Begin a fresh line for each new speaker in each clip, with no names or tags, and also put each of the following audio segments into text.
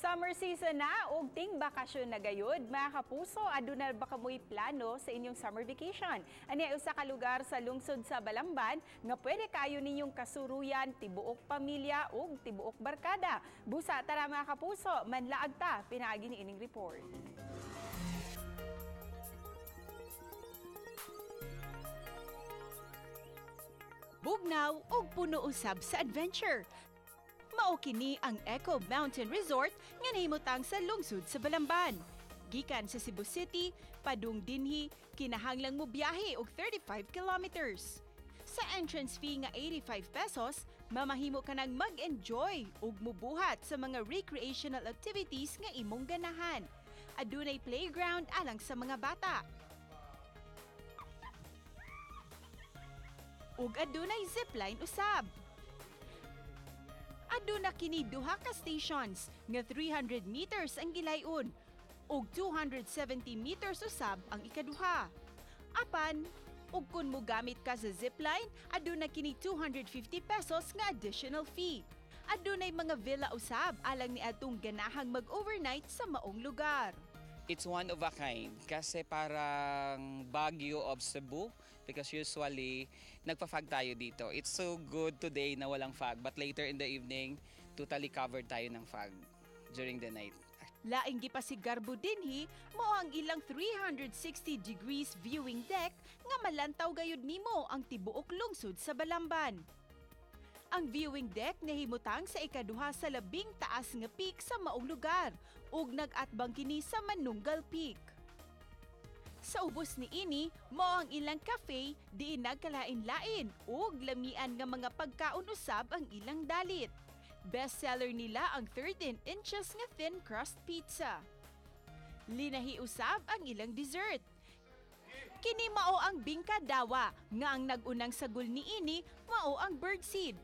Summer season na ug ting bakasyon na gayud, mga kapuso, aduna ba kamoy plano sa inyong summer vacation? Ani ay usa ka lugar sa lungsod sa Balamban nga pwede kayo ninyong kasuruyan tibuok pamilya ug tibuok barkada. Busa tara, mga kapuso, manlaag ta pinaagi ni ining report.
Bugnaw ug puno usab sa adventure. Mao kini ang Eco Mountain Resort nga nahimutang sa lungsod sa Balamban. Gikan sa Cebu City, padung dinhi, kinahanglang mo biyahe og 35 kilometers. Sa entrance fee nga 85 pesos, mamahimo ka nang mag-enjoy ug mubuhat sa mga recreational activities nga imong ganahan. Adunay playground alang sa mga bata. Ug adunay zipline usab. Aduna kini duha ka stations nga 300 meters ang gilayon ug 270 meters usab ang ikaduha. Apan, ug kun mogamit ka sa zipline, aduna kini 250 pesos nga additional fee. Adunay mga villa usab alang ni atong ganahang mag-overnight sa maong lugar.
It's one of a kind kasi parang Baguio of Cebu because usually nagpa-fog tayo dito. It's so good today na walang fog, but later in the evening, totally covered tayo ng fog during the night.
Laing gipasigarbo dinhi mao ang ilang 360 degrees viewing deck nga malantaw gayud nimo ang tibuok lungsod sa Balamban. Ang viewing deck nahimutang sa ikaduha sa labing taas nga peak sa maong lugar ug nag-atbang kini sa Manunggal Peak. Sa ubos ni ini, mao ang ilang cafe diin nagkalain-lain ug lamian nga mga pagkaon usab ang ilang dalit. Bestseller nila ang 13 inches nga thin crust pizza. Linahi usab ang ilang dessert. Kini mao ang bingka dawa nga ang nag-unang sagol niini mao ang birdseed.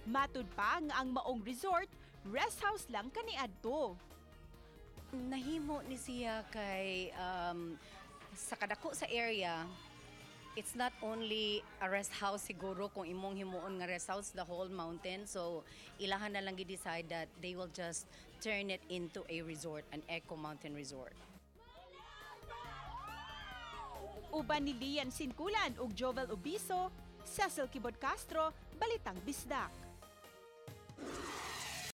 Matud pa nga ang maong resort, rest house lang kaniadto.
Nahimo ni siya kay sa kadako sa area, it's not only a rest house siguro kung imong himuon nga rest house the whole mountain. So ilahan na lang gi-decide that they will just turn it into a resort, an eco mountain resort.
Uban ni Lian Sinkulan ug Jovel Obiso, Cecil Kibot Castro, Balitang Bisdak.